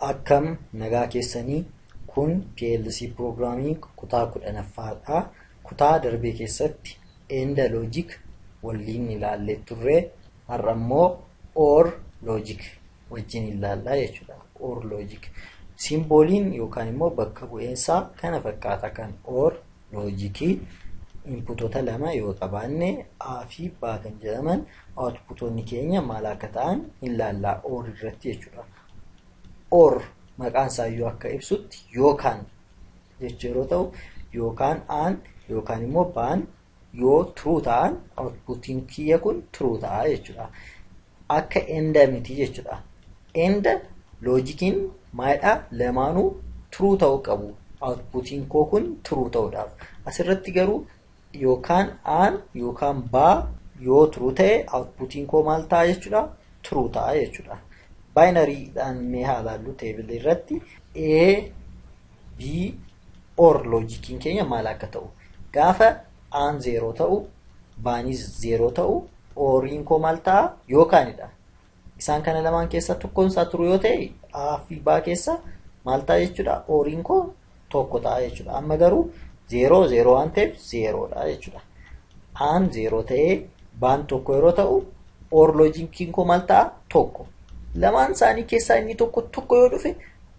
Akkam nagaa keessanii? Kun PLC Programming kutaa 10ffaadha. Kutaa darbee keessatti AND logic waliin ilaallee turre. Har'a immoo OR logic wajjin ilaallaa jechuudha. OR logic. Symboliin yookaan immoo bakka bu'eensaa kana fakkaata kan OR logicii. Inputoota lama yoo qabaanne, A fi B kan jedhaman, outputoonni keenya maal akka ta'an ilaallaa OR irratti jechuudha. OR maqaan isaayyuu akka ibsutti yookaan jechuu yeroo ta'u, yookaan A'n yookaan immoo B'n yoo true ta'an, outputiin kiyya kun true ta'a jechuudha. Akka AND miti jechuudha. AND logiciin maalidhaa? Lamaanuu true ta'uu qabu. Outputiin koo kun true ta'uudhaaf. Asirratti garuu yookaan A'n yookaan B yoo true ta'e, outputiin koo maal ta'a jechuudha? True ta'a jechuudha. Binarydhaan mee haa ilaallu. Tableii irratti A B OR logiciin keenya maal akka ta'u. Gaafa A'n 0 ta'u, B'nis 0 ta'u, ORiin koo maal ta'a? Yookaanidha. Isaan kana lamaan keessaa tokkoon isaa true yoo ta'e, A fi B keessa maal ta'a jechuudha? ORiin koo tokko ta'a jechuudha. Amma garuu 0 0 waan ta'eef 0dha jechuudha. A'n 0 ta'ee B'n tokko yeroo ta'u, OR logiciin koo maal ta'a? Tokko. Lamaan isaanii keessaa inni tokko tokko yoo dhufe,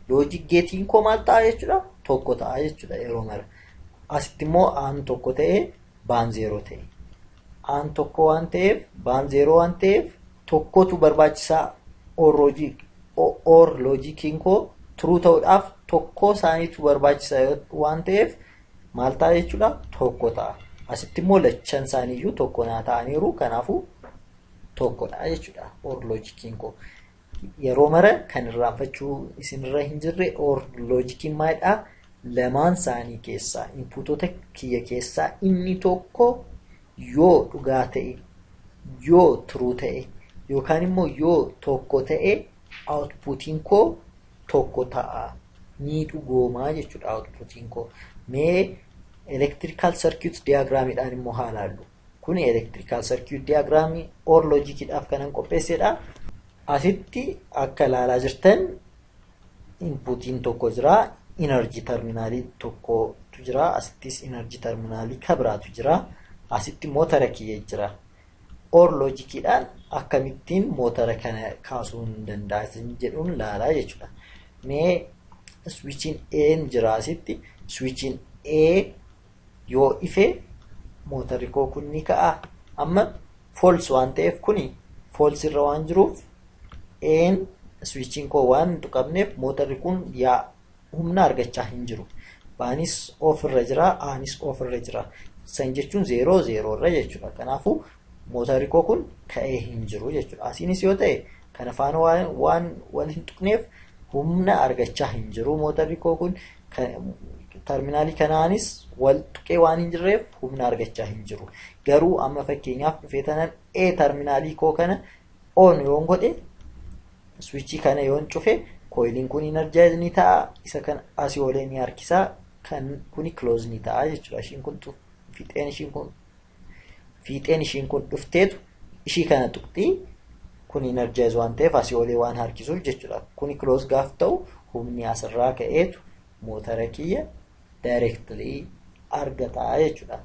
logic gateiin koo maal ta'a jechuudha? Tokko ta'a jechuudha yeroo mara. Asitti immoo A'n tokko ta'ee B'n 0 ta'e. A'n tokko waan ta'eef, B'n 0 waan ta'eef, tokkotu barbaachisaa. OR logiciin koo true ta'uudhaaf tokko isaaniitu barbaachisaa waan ta'eef, maal ta'a jechuudha? Tokko ta'a. Asitti immoo lachan isaaniiyyuu tokko naa ta'aniiru, kanaafuu tokkodha jechuudha OR logiciin koo. Yeroo mara kan irraanfachuu isinirra hin jirre, OR logiciin maalidhaa? Lamaan isaanii keessaa, inputoota kiyya keessaa inni tokko yoo dhugaa ta'e, yoo true ta'e, yookaan immoo yoo tokko ta'e, outputiin koo tokko ta'a. Ni dhugoomaa jechuudha outputiin koo. Mee electrical circuit diagramiidhaan immoo haa ilaallu. Kuni electrical circuit diagramii OR logiciidhaaf kanan qopheessedha. Asitti akka ilaalaa jirtan inputiin tokko jira. Energy terminalii tokkotu jira. Asittis energy terminalii kabiraatu jira. Asitti motora kiyya jira. OR logiciidhaan akkamittiin motora kana kaasuu hin danda'a jedhuun ilaalaa jechuudha. Mee switchiin A jira asitti. Switchiin A yoo ife, motorri koo kun ni ka'a. Amma false waan ta'eef, kuni false irra waan jiruuf, A'n switchiin koo waan hin tuqamneef, motorri kun yaa humna argachaa hin jiru. B'nis off irra jira, A'nis off irra jira. San jechuun 0 0 irra jechuudha. Kanaafuu motorri koo kun ka'ee hin jiru jechuudha. Asiinis yoo ta'e, kana faana waan wal hin tuqneef, humna argachaa hin jiru motorri koo kun. Terminalii kanaanis wal tuqee waan hin jirreef, humna argachaa hin jiru. Garuu amma fakkeenyaaf dhufee tanan A terminalii koo kana on yoon godhe, switchii kana yoon cufe, coiliin kun energize ni ta'a. Isa kana asii olee ni harkisaa. Kan kuni close ni ta'a jechuudha. Ishiin kun fiixeen ishiin kun dhufteetu ishii kana tuqxii. Kun energize waan ta'eef, asii olee waan harkisuuf jechuudha. Kuni close gaaf ta'u, humni asirraa ka'eetu motora kiyya directly argataa jechuudha.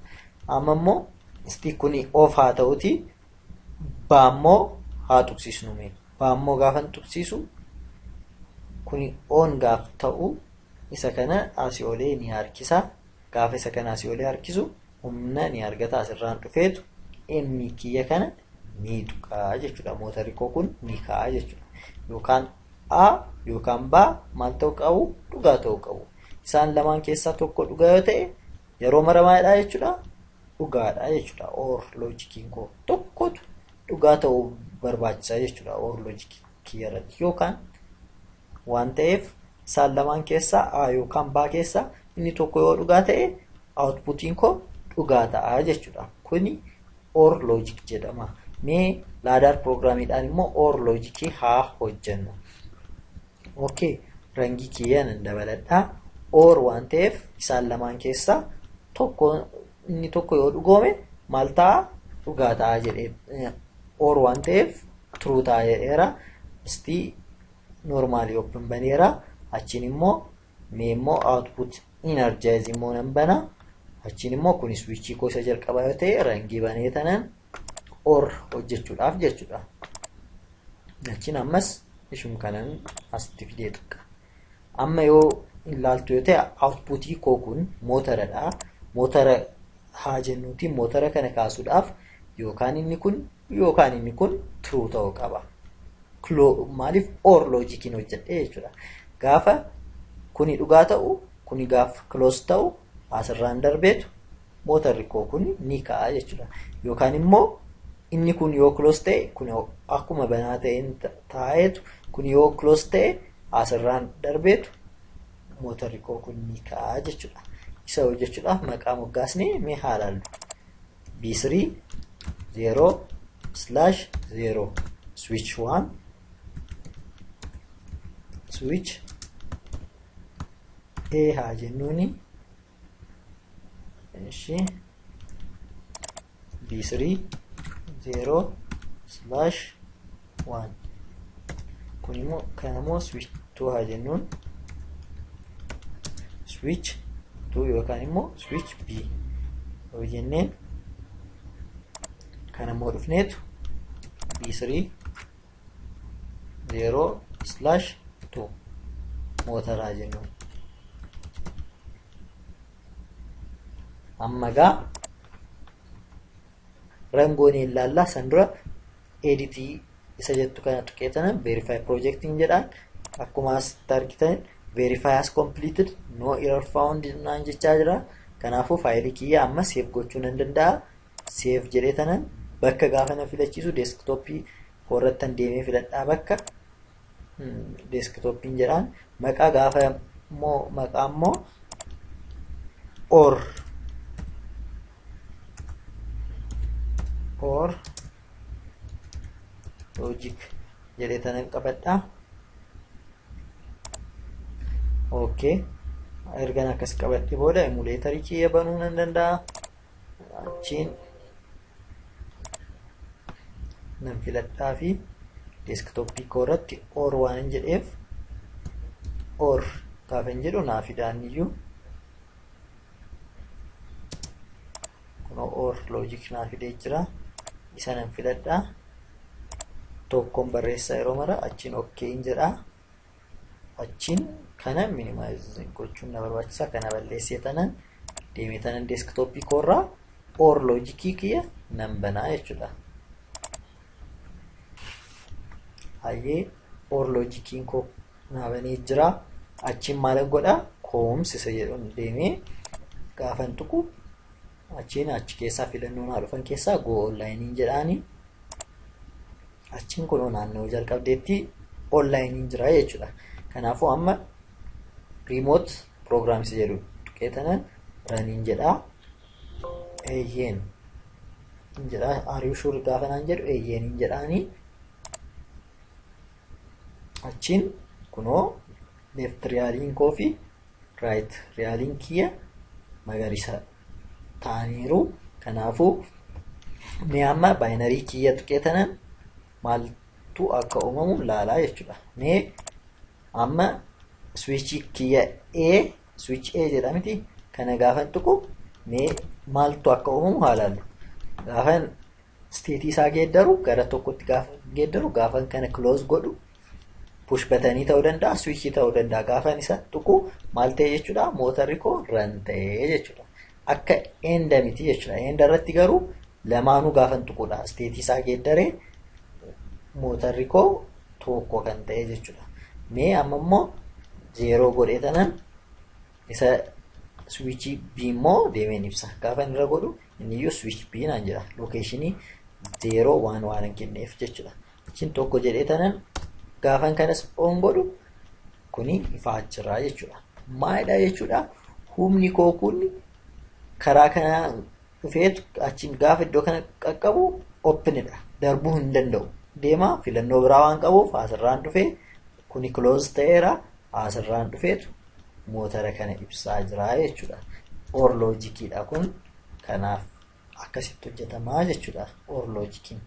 Amma immoo isti kuni off haa ta'uti, B'ammoo haa tuqsiisnu mee. B'ammoo gaafa tuqsiisu, kuni on gaaf ta'u, isa kana asii olee ni harkisa. Gaafa isa kana asii olee harkisu, humna ni argata. Asirraan dhufeetu M kiyya kana ni tuqaa jechuudha. Motorri koo kun ni ka'a jechuudha. Yookaan A yookaan B maal ta'uu qabu? Dhugaa ta'uu qabu. Isaan lamaan keessaa tokko dhugaa yoo ta'e, yeroo mara maalidha jechuudha? Dhugaadha jechuudha. OR logiciin koo tokkotu dhugaa ta'uu barbaachisa jechuudha OR logicii kiyya irratti. Yookaan waan ta'eef, isaan lamaan keessaa, A yookaan B keessaa inni tokko yoo dhugaa ta'e, outputiin koo dhugaa ta'a jechuudha. Kuni OR logic jedhama. Mee ladder programiidhaan immoo OR logicii haa hojjennu. Okay, rungii kiyya nan dabaladhaa. OR waan ta'eef, isaan lamaan keessaa tokko, inni tokko yoo dhugoome maal ta'a? Dhugaa ta'a jedhee. OR waan ta'eef true ta'a jedheera. Istii Normally open baneera. Achiin immoo mee immoo output energize immoo nan bana. Achiin immoo kun switchii koo isa jalqabaa yoo ta'e rungii banee tanan or hojjechuudhaaf jechuudha. Achiin ammas ishum kanan asitti fidee tuqa. Amma yoo ilaaltu yoo ta'e outputii koo kun mootaradha. Mootara haa jennuuti mootara kana kaasuudhaaf yookaan inni kun yookaan inni kun true ta'uu qaba. Maaliif or logiciin hojjedhe jechuudha. Gaafa kuni dhugaa ta'u kuni gaafa close ta'u asirraan darbeetu mootarri koo kun ni ka'a jechuudha. Yookaan immoo inni kun yoo close ta'e kun akkuma banaa ta'een taa'eetu kun yoo close ta'e asirraan darbeetu mootarri koo kun ni ka'a jechuudha. Isa hojjechuudhaaf maqaa moggaasnee mee haa ilaallu. B3 0/0 switch 1 switch A haa jennuuni. Ishi B3 0/1 kun immoo kana immoo switch 2 haa jennuun switch 2 yookaan immoo switch B yoo jenneen kana immoo dhufneetu B3 0/2 mootaraa jennuun. Amma gaa rangoon ilaallaa san dura editii isa jettu kana tuqeetanan verify projectiin jedhaan akkuma asitti argitan verify as completed no error found naan jechaa jira. Kanaafuu faayilii kiyya amma save gochuu nan danda'a. Save jedhee tanan bakka gaafa na filachiisu desktopii koorrattan deemee filadhaa bakka desktopiin jedhaan maqaa gaafa immoo maqaa immoo or logic jedhee tanan qabadhaa. Okay. Ergan akkas qabadhe booda emulatorii kiyya banuu nan danda'a. Achiin nan filadhaa fi desktopii koo irratti or waan hin jedheef or gaafa hin jedhu naa fidaan iyyuu kunoo or logic naa fidee jira. Isa nan filadhaa. Tokkoon barreessaa yeroo mara achiin okay hin jedhaa. Achiin kana minimize gochuun na barbaachisa. Kana balleessee tanan deemee tanan desktopii koorraa or logicii kiyya nan banaa jechuudha. Hayyee or logiciin koo naa banee jira. Achiin maal godhaa? Kooms isa jedhuun deemee gaafan tuqu achiin achi keessaa filannoo naa dhufan keessaa go onlaayiniin jedhaani. Achiin kunoo naannoo jalqabdeetti onlaayiniin jira jechuudha. Kanaafuu amma remote program isa jedhu tuqee tanan raniin jedhaa. Eeyyeen jedhaa. Are you sure gaafa naan jedhu eeyyeen jedhaani. Achiin kunoo left railiin koo fi right railiin kiyya magariisa ta'aniiru. Kanaafuu mee amma binary kiyya tuqee tanan maaltu akka uumamu laalaa jechuudha. Mee amma switch kiyya A switch A jedhamti kana gaafan tuqu mee maaltu akka uumamu haa laallu. Gaafan stateii isaa geeddaru gara tokkotti gaafa geeddaru gaafan kana close godhu push buttonii ta'uu danda'a switchii ta'uu danda'a. Gaafan isa tuqu maal ta'e jechuudha mootarri koo run ta'e jechuudha. Akka AND miti jechuudha. AND irratti garuu lamaanuu gaafan tuqudha. Stateii isaa geeddaree mootarri koo tokko kan ta'e jechuudha. Mee amma immoo 0 godhee tanan isa switchii B immoo deemeen ibsa. Gaafa inni irra godhu inni iyyuu switch B naan jedha. Locationii 0 1 waan hin kenneef jechuudha. Achiin tokko jedhee tanan gaafan kanas on godhu kuni ifaa jira jechuudha. Maalidha jechuudha? Humni koo kun karaa kanaa dhufeetu achiin gaafa iddoo kana qaqqabu openidha. Darbuu hin danda'u. Deema filannoo biraa waan qabuuf asirraan dhufee kuni close ta'eera asirraan dhufeetu mootara kana ibsaa jira jechuudha. Or logiciidha kun kanaaf akkasitti hojjetamaa jechuudha or logiciin.